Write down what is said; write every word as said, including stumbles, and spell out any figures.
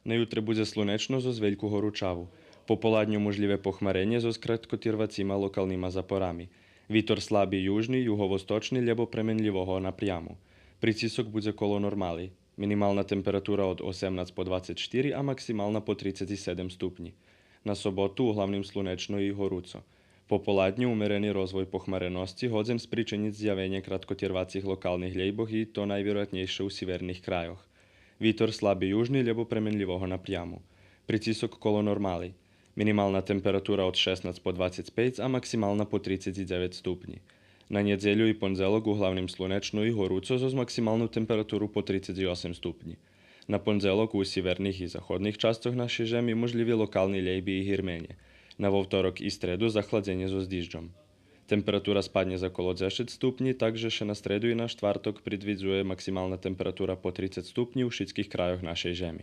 На ютре будзе слунечно зоз вельку горучаву. Пополадню можлїве похмаренє зоз краткотирвацима локалнима запорами. Витор слаби южни, юговосточни лєбо пременлївого напряму. Прицисок будзе коло нормали. Минимална температура од осемнац по двацец штири, а максимална по трицец и седем ступнї. На соботу углавним слунечно и горуцо. Пополадню умерени розвой похмарености годзен спричиниц зявенє краткотирвацих локалних лєйбох и то найвироятнєйше у сиверних крайох. Витор слаби южни лєбо пременлївого напряму. Прицисок коло нормали. Минимална температура од шеснац по двацец пейц, а максимална по трицец и дзевец ступнї. На нєдзелю и пондзелок углавним слунечно и горуцо зоз максималну температуру по трицец и осем ступнї. На пондзелок у сиверних и заходних часцох нашей жеми можлїви локални лєйби и гирменє. На вовторок и стреду захладзенє зоз дижджом. Температура спаднє за коло дзешец ступнї, так же ше на стреду и на штварток придвидзує максимална температура по трицец ступнї у шицких крайох нашей жеми.